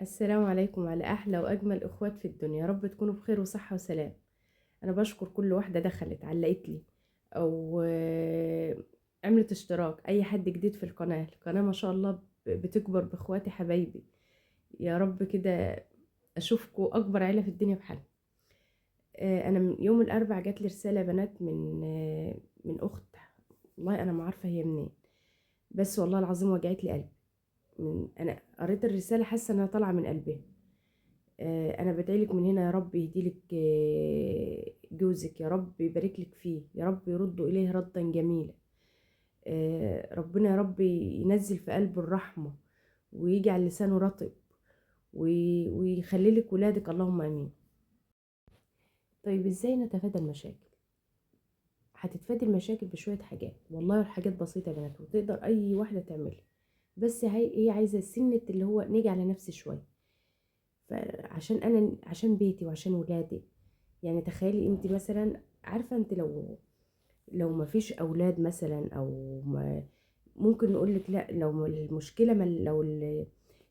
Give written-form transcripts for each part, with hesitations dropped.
السلام عليكم على أحلى وأجمل إخوات في الدنيا. يا رب تكونوا بخير وصحة وسلام. أنا بشكر كل واحدة دخلت علقت لي أو عملت اشتراك، أي حد جديد في القناة. القناة ما شاء الله بتكبر بإخواتي حبايبي. يا رب كده أشوفكم أكبر عيلة في الدنيا بحالها. أنا من يوم الأربع جات لي رسالة بنات من أخت، والله أنا ما عارفة هي منين، بس والله العظيم وجعت لي قلبي. أنا قريت الرسالة حاسة إنها طالعة من قلبها. أنا بدعيلك من هنا يا رب يهديلك جوزك، يا رب يبارك لك فيه، يا رب يرده إليه ردا جميلا. ربنا يا رب ينزل في قلبه الرحمة ويجعل لسانه رطب ويخلي لك ولادك، اللهم آمين. طيب إزاي نتفادى المشاكل؟ هتتفادي المشاكل بشوية حاجات، والله الحاجات بسيطة يا بنات وتقدر أي واحدة تعملها، بس هي عايزة سنة اللي هو نيجي على نفسي شوية، فعشان أنا، عشان بيتي وعشان ولادي. يعني تخيلي انت مثلا، عارفة انت لو ما فيش أولاد مثلا، أو ما ممكن نقول لك لا، لو المشكلة ما، لو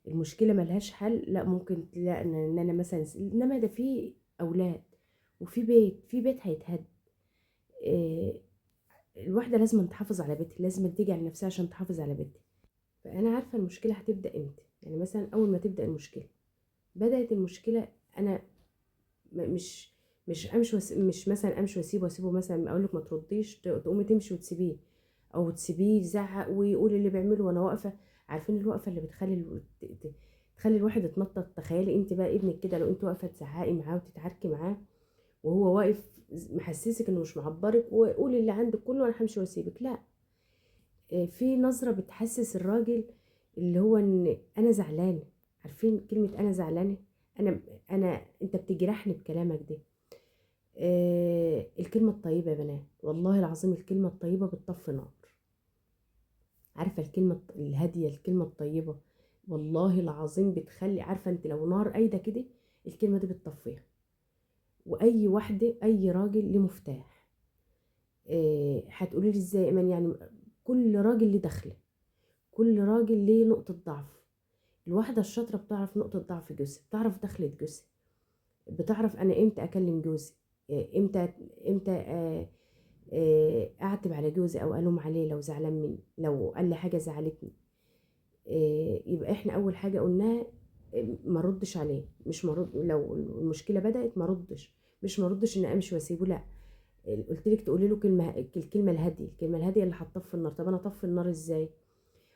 المشكلة ملهاش حل، لا ممكن لا ان انا مثلا انما ده في أولاد وفي بيت، في بيت هيتهد. الواحدة لازم تحافظ على بيتها، لازم تيجي على نفسها عشان تحافظ على بيتها. فأنا عارفة المشكلة هتبدأ امتى، يعني مثلا أول ما تبدأ المشكلة، بدأت المشكلة أنا مش، مش أمشي مش مثلا أمشي وأسيبه، وأسيبه مثلا أقول لك ما ترديش، تقومي تمشي وتسيبيه، أو تسيبيه يزعق ويقول اللي بيعمله وأنا واقفة. عارفين الوقفة اللي بتخلي تخلي الواحد يتنطط؟ تخيلي أنت بقى ابنك كده لو أنت واقفة تزعقي معاه وتتعاركي معاه وهو واقف محسسك إنه مش معبرك، وقولي اللي عندك كله وأنا همشي وأسيبك، لا. في نظرة بتحسس الراجل اللي هو إن أنا زعلانة. عارفين كلمة أنا زعلانة؟ أنت بتجرحني بكلامك ده. الكلمة الطيبة يا بنات، والله العظيم الكلمة الطيبة بتطفي نار. عارفة الكلمة الهادية، الكلمة الطيبة والله العظيم بتخلي، عارفة أنت لو نار قايدة كده الكلمة دي بتطفيها. وأي واحدة، أي راجل ليه مفتاح. هتقولي لي إزاي يا إيمان؟ يعني كل راجل ليه دخلة، كل راجل ليه نقطة ضعف. الواحدة الشاطرة بتعرف نقطة ضعف جوزها، بتعرف دخلة جوزها، بتعرف أنا إمتى أكلم جوزي، إمتى، أعتب على جوزي أو ألوم عليه لو زعلان مني، لو قال لي حاجة زعلتني. يبقى إحنا أول حاجة قلناها، ما ردش عليه، مش ما رد، لو المشكلة بدأت ما ردش، مش ما ردش إن أمشي وأسيبه، لا. قلت لك تقولي له الكلمة الهادية، الكلمة الهادية اللي هتطفي النار. طب أنا أطفي النار إزاي؟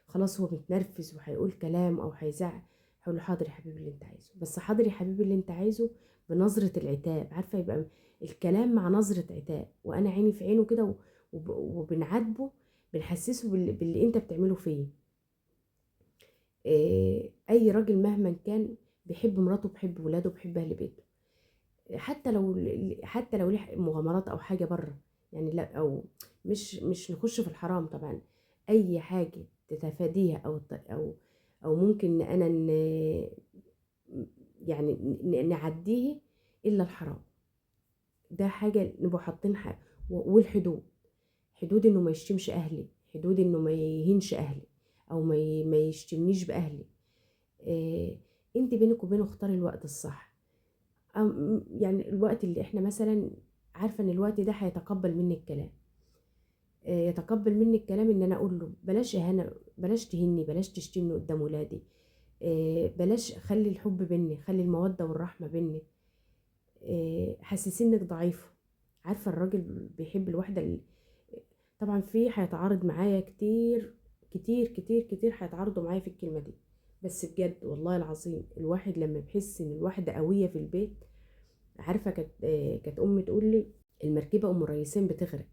خلاص هو متنرفز وهيقول كلام أو هيزعق، هقول له حاضر يا حبيبي اللي أنت عايزه، بس حاضر يا حبيبي اللي أنت عايزه بنظرة العتاب. عارفة يبقى الكلام مع نظرة عتاب، وأنا عيني في عينه كده وبنعاتبه، بنحسسه باللي أنت بتعمله فيه. أي راجل مهما كان بيحب مراته، بيحب ولاده، بيحب أهل بيته، حتى لو ليه مغامرات أو حاجة بره، يعني لا، أو مش نخش في الحرام طبعا. أي حاجة تتفاديها أو ممكن إن أنا نعديه إلا الحرام، ده حاجة نبقى حاطين حاجة. والحدود، حدود إنه ما يشتمش أهلي، حدود إنه ما يهينش أهلي، أو ما يشتمنيش بأهلي. أنت بينك وبينه اختاري الوقت الصح. يعني الوقت اللي إحنا مثلا عارفة إن الوقت ده هيتقبل مني الكلام، يتقبل مني الكلام إن أنا أقول له بلاش إهانة، بلاش تهني، بلاش تشتمني قدام ولادي، بلاش، خلي الحب بيني، خلي المودة والرحمة بيني، حسسيني إنك ضعيفة. عارفة الراجل بيحب الواحدة اللي طبعا في هيتعارض معايا كتير كتير كتير كتير، هيتعارضوا معايا في الكلمة دي، بس بجد والله العظيم الواحد لما بيحس إن الواحدة قوية في البيت. عارفة كانت أمي تقول لي المركبة أم ريسين بتغرق.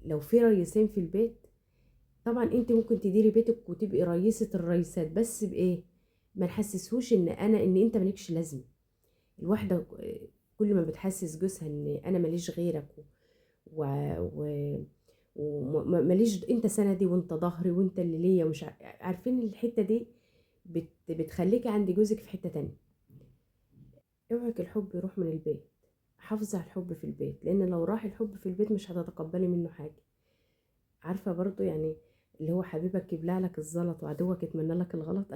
لو في ريسين في البيت، طبعا انت ممكن تديري بيتك وتبقي رئيسة الرئيسات، بس بإيه؟ ما نحسسهوش إن انت مالكش لازمة. الواحدة كل ما بتحسس جوزها إن أنا ماليش غيرك وماليش، انت سندي وانت ظهري وانت اللي ليا، ومش عارفين الحتة دي بتخليكي عند جوزك في حتة تانية. اوعك الحب يروح من البيت، حافظي على الحب في البيت، لان لو راح الحب في البيت مش هتتقبلي منه حاجة. عارفة برضو يعني اللي هو حبيبك يبلع لك الزلط وعدوك يتمنى لك الغلط.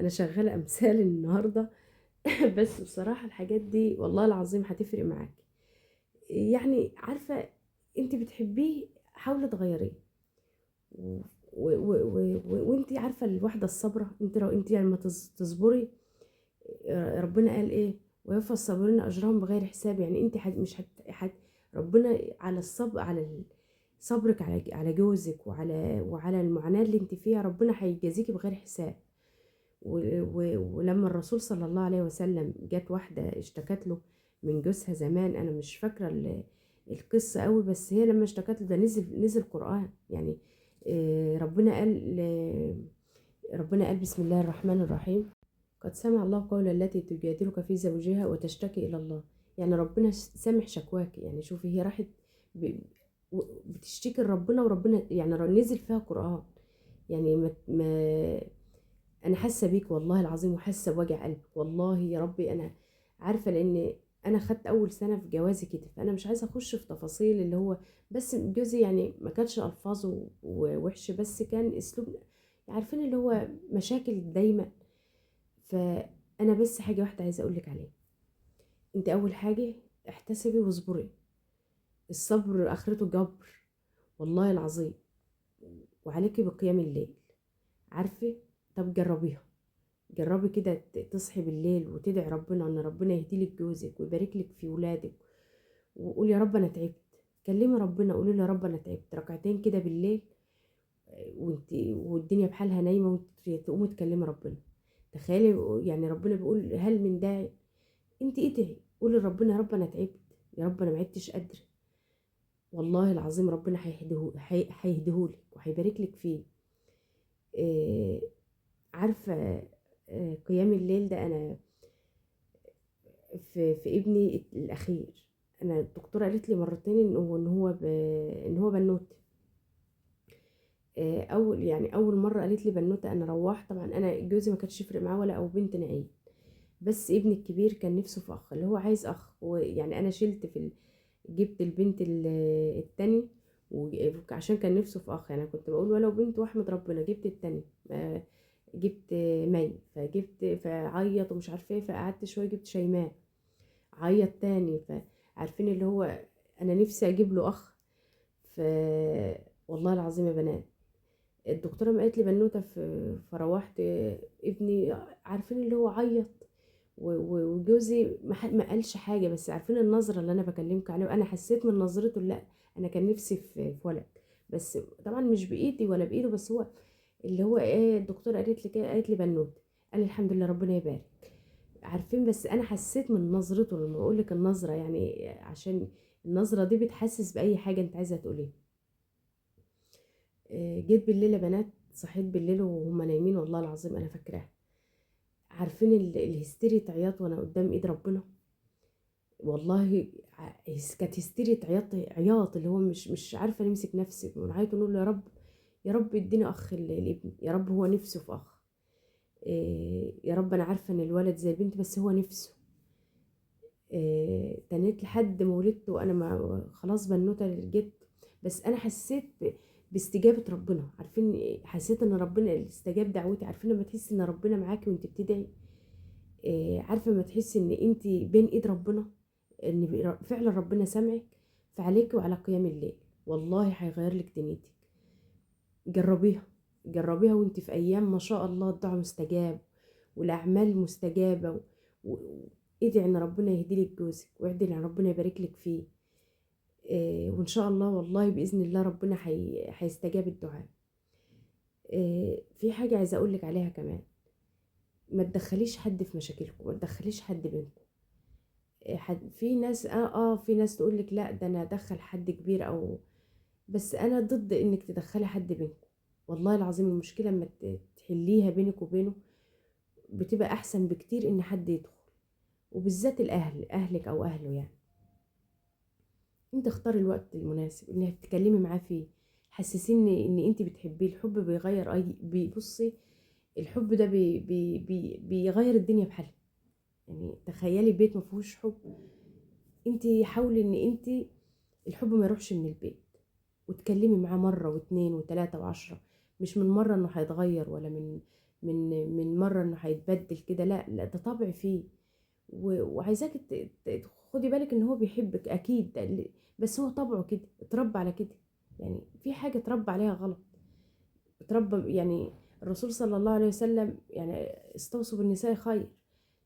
انا شغالة امثال النهارده بس بصراحة الحاجات دي والله العظيم هتفرق معاك. يعني عارفه انت بتحبيه، حاولي تغيريه، وانت عارفه الواحدة الصبرة، انت لو انت لما تصبري، ربنا قال ايه؟ ويوفى الصابرين اجرهم بغير حساب. يعني انت مش ربنا على الصبر، على صبرك على جوزك وعلى المعاناة اللي انت فيها، ربنا هيجازيكي بغير حساب. ولما الرسول صلى الله عليه وسلم جت واحدة اشتكت له من جوزها زمان، انا مش فاكره القصة قوي، بس هي لما اشتكت له ده نزل قران. يعني ربنا قال بسم الله الرحمن الرحيم، قد سمع الله قول التي تجادلك في زوجها وتشتكي الى الله. يعني ربنا سامح شكواك. يعني شوفي هي راحت بتشتكي لربنا، وربنا يعني نزل فيها قرآن. يعني ما انا حاسه بيك والله العظيم، وحاسه بوجع قلبك والله يا ربي. انا عارفه لان انا خدت اول سنة في جوازي كده، فانا مش عايزه اخش في تفاصيل اللي هو، بس جوزي يعني ما كانش الفاظه وحش، بس كان اسلوب، عارفين اللي هو مشاكل دايما. فانا بس حاجة واحدة عايزه اقولك عليها، انت اول حاجة احتسبي واصبري، الصبر اخرته جبر والله العظيم، وعليكي بقيام الليل. عارفه؟ طب جربيها، جربي كده تصحي بالليل وتدعي ربنا ان ربنا يهدي لك جوزك ويبارك لك في ولادك، وقولي يا رب انا تعبت. كلمي ربنا، قولي له يا رب انا تعبت، ركعتين كده بالليل وانت والدنيا بحالها نايمة، وانت تقومي تكلمي ربنا. تخيلي يعني ربنا بيقول هل من داعي؟ انت ادعي، قولي لربنا يا رب انا تعبت، يا رب انا ما عدتش قادرة. والله العظيم ربنا هيهديهولك وهيبارك لك فيه. عارفه قيام الليل ده، انا في ابني الاخير، انا الدكتورة قالت لي مرتين ان هو بنوته. اول مرة قالت لي بنوته، انا روحت طبعا انا جوزي ما كانش يفرق معاه ولا او بنت نعيم، بس ابني الكبير كان نفسه في اخ، اللي هو عايز اخ. ويعني انا شلت جبت البنت التاني عشان كان نفسه في اخ. يعني كنت بقول ولو بنت واحمد ربنا، جبت التاني، جبت مي، فجبت فعيط ومش عارفه ايه، فقعدت شوية جبت شيماء، عيط تاني. فعارفين اللي هو انا نفسي اجيب له اخ. ف والله العظيم يا بنات الدكتورة ما قالت لي بنوته، فروحت ابني عارفين اللي هو عيط، وجوزي ما قالش حاجة، بس عارفين النظرة اللي انا بكلمك عليها، وانا حسيت من نظرته لا انا كان نفسي في ولد، بس طبعا مش بايدي ولا بايده، بس هو اللي هو ايه الدكتورة قالت لي كده، قالت لي بنوته، قال الحمد لله ربنا يبارك. عارفين بس انا حسيت من نظرته، لما بقول لك النظرة يعني عشان النظرة دي بتحسس باي حاجة انت عايزه تقوليها. جيت بالليل يا بنات، صحيت بالليل وهم نايمين والله العظيم انا فاكراها، عارفين الهستيريا عياط وانا قدام ايد ربنا، والله كانت هستيريا عياط اللي هو مش عارفه نمسك نفسي، ونعيط ونقول يا رب يا رب اديني اخ لابني، يا رب هو نفسه في اخ، يا رب انا عارفه ان الولد زي البنت بس هو نفسه. تنيت لحد ما ولدت وانا ما خلاص بنوته جت، بس انا حسيت باستجابه ربنا. عارفين حسيت ان ربنا استجاب دعوتي. عارفين لما تحسي ان ربنا معاكي وانت بتدعي، عارفه لما تحسي ان انت بين ايد ربنا، ان فعلا ربنا سامعك، فعليكي وعلى قيام الليل والله هيغير لك دنيتك. جربيها، جربيها وانت في ايام ما شاء الله الدعاء مستجاب والاعمال مستجابة، وادعي ان ربنا يهدي لك جوزك، وادعي ان ربنا يبارك لك فيه، وان شاء الله والله باذن الله ربنا هيستجاب الدعاء. في حاجة عايزه اقول لك عليها كمان، ما تدخليش حد في مشاكلكم، ما تدخليش حد بينكم. في ناس في ناس تقول لك لا ده انا ادخل حد كبير، او بس انا ضد انك تدخلي حد بينكم والله العظيم. المشكلة لما تحليها بينك وبينه بتبقى احسن بكتير ان حد يدخل، وبالذات الاهل، اهلك او اهله. يعني انت اختاري الوقت المناسب انك تتكلمي معاه فيه، حسسيني ان انت بتحبيه. الحب بيغير اي بصي الحب ده بي بي بي بيغير الدنيا بحالها. يعني تخيلي بيت ما فيهوش حب، انت حاولي ان انت الحب ما يروحش من البيت، وتكلمي معاه مرة واتنين وتلاتة وعشرة، مش من مرة انه هيتغير، ولا من مرة انه هيتبدل كده، لا لا، ده طبع فيه. وعايزاك خدي بالك ان هو بيحبك اكيد، بس هو طبعه كده، اتربى على كده، يعني في حاجة اتربى عليها غلط، اتربى يعني. الرسول صلى الله عليه وسلم يعني استوصوا بالنساء خير،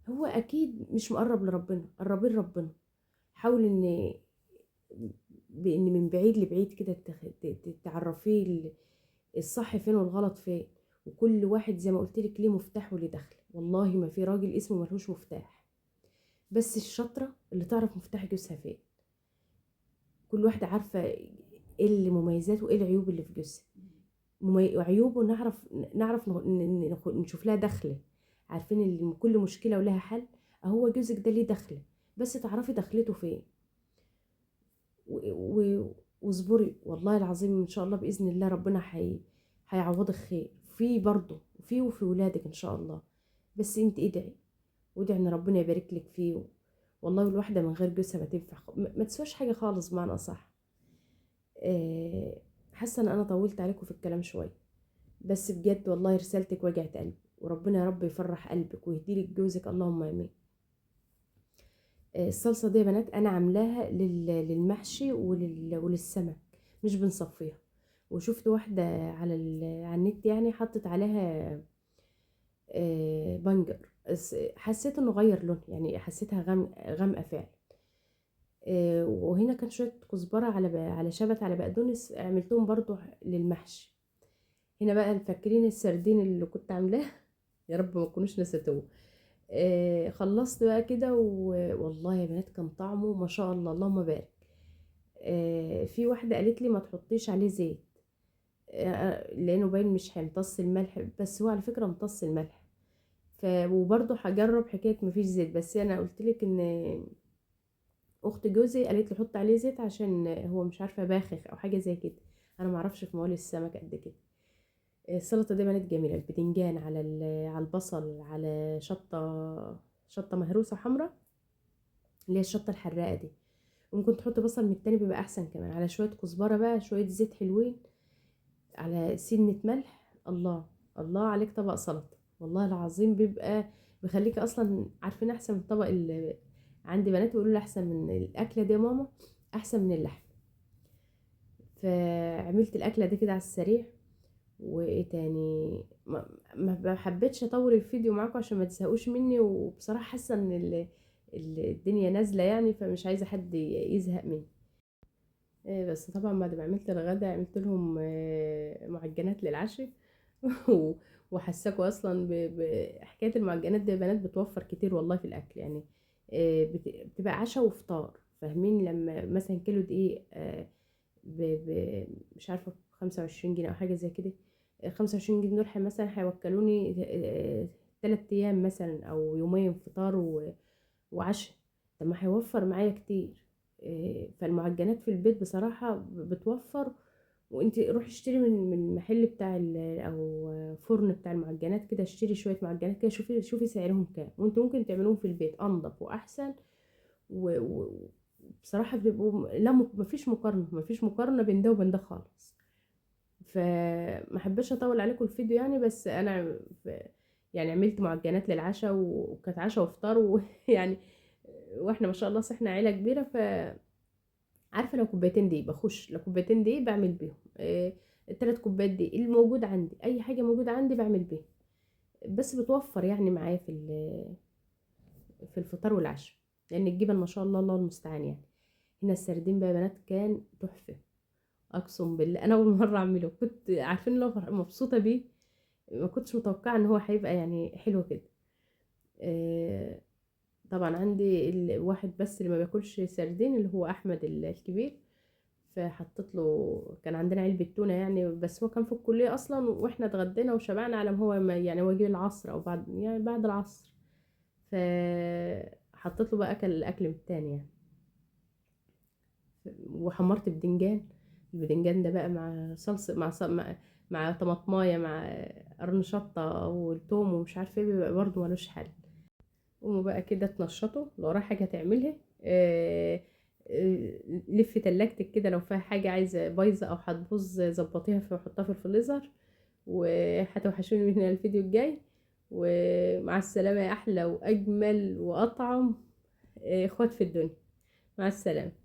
هو اكيد مش مقرب لربنا، قربيه لربنا. حاول ان بان من بعيد لبعيد كده تعرفيه الصح فين والغلط فين. وكل واحد زي ما قلت لك ليه مفتاح وليه دخل، والله ما في راجل اسمه ملهوش مفتاح، بس الشاطره اللي تعرف مفتاح جوزها فين. كل واحدة عارفه ايه اللي مميزاته وايه العيوب اللي في جوزها، عيوبه نعرف نشوف لها دخله، عارفين ان كل مشكلة ولها حل. اهو جوزك ده ليه دخله، بس تعرفي دخلته فين. واصبري والله العظيم ان شاء الله باذن الله ربنا هيعوضك خير في برضه في وفي ولادك ان شاء الله. بس انت ادعي، وادعي ان ربنا يبارك لك فيه. والله الواحدة من غير جوزها ما تنفع، ما تسواش حاجة خالص بمعنى اصح. حاسه ان انا طولت عليكم في الكلام شوية، بس بجد والله رسالتك وجعت قلبي، وربنا يا رب يفرح قلبك ويهدي لك جوزك، اللهم امين. الصلصه دي يا بنات انا عاملاها للمحشي وللسمك، مش بنصفيها. وشفت واحدة على النت يعني حطت عليها بنجر، حسيت انه غير لون، يعني حسيتها غامقه فعلا. وهنا كان شوية كزبره على شبت على بقدونس، عملتهم برضو للمحشي. هنا بقى فاكرين السردين اللي كنت عاملاه يا رب ما تكونوش نسيتوه. خلصت بقى كده، والله يا بنات كان طعمه ما شاء الله اللهم بارك. في واحدة قالت لي ما تحطيش عليه زيت، لانه باين مش هيمتص الملح، بس هو على فكرة امتص الملح. وبرضه هجرب حكاية مفيش زيت، بس انا قلت لك ان اخت جوزي قالت لي حط عليه زيت عشان هو مش عارفه باخخ او حاجة زي كده، انا معرفش في موال السمك قد كده. السلطة دي بنات جميلة، البتنجان على البصل على شطه مهروسه حمراء اللي هي الشطه الحراقه دي، وممكن تحط بصل من التاني بيبقى احسن كمان، على شوية كزبره بقى، شوية زيت حلوين، على سنة ملح. الله الله عليك طبق سلطة والله العظيم، بيبقى بيخليك اصلا عارفين احسن من الطبق اللي عندي. بنات بيقولوا لي احسن من الاكلة دي يا ماما، احسن من اللحم. فعملت الاكلة دي كده على السريع. وايه تاني، ما حبيتش اطول الفيديو معاكم عشان ما تزهقوش مني، وبصراحة حاسه ان الدنيا نازله يعني، فمش عايزه حد يزهق مني. بس طبعا بعد ما عملت الغدا عملت لهم معجنات للعشاء وحساكوا اصلا بحكاية المعجنات دي يا بنات بتوفر كتير والله في الاكل يعني. بتبقى عشاء وفطار، فاهمين؟ لما مثلا كيلو دقيق مش عارفه 25 جنيه او حاجة زي كده، 25 جنيه دول مثلا هيوكلوني 3 ايام مثلا او يومين فطار وعشاء، طب ما هيوفر معايا كتير. فالمعجنات في البيت بصراحة بتوفر. وانت روحي اشتري من محل بتاع او فرن بتاع المعجنات كده، اشتري شوية معجنات كده، شوفي سعرهم كام، وانت ممكن تعملوهم في البيت انضف واحسن. وبصراحة بيبقوا لا مفيش مقارنة، مفيش مقارنة بين ده وبين ده خالص. فما حبيتش اطول عليكم الفيديو يعني، بس انا يعني عملت معجنات للعشاء، وكانت عشاء وفطار ويعني واحنا ما شاء الله صحنا عيله كبيرة. ف عارفه لو كوبايتين دقيق بخش، لو كوبايتين دقيق بعمل بيهم، 3 كوبايات دقيق الموجود عندي، اي حاجة موجودة عندي بعمل بيها، بس بتوفر يعني معايا في الفطار والعشاء، لان الجبن ما شاء الله الله المستعان يعني. هنا السردين بقى يا بنات كان تحفة، اقسم بالله انا اول مرة اعمله، كنت عارفين لو مبسوطة بيه، ما كنتش متوقعه ان هو هيبقى يعني حلو كده. طبعا عندي الواحد بس اللي ما بياكلش سردين اللي هو احمد الكبير، فحطيت له، كان عندنا علبة تونه يعني، بس هو كان في الكلية اصلا، واحنا اتغدينا وشبعنا على ما هو يعني هو جه العصر او بعد، يعني بعد العصر، فحطيت له بقى اكل الاكل التاني يعني. وحمرت بدنجان، البدنجان ده بقى مع صلصه، مع طماطمايه، مع قرن شطه والثوم ومش عارفه ايه، بيبقى برده ملوش حل. قوموا بقى كده تنشطوا، لو ورايا حاجة تعملها لفي تلاجتك كده، لو فيها حاجة عايزه بايظة او هتبوظ ظبطيها وحطها في الفريزر. وهتوحشوني من هنا الفيديو الجاي. ومع السلامة يا احلى واجمل واطعم اخوات في الدنيا. مع السلامة.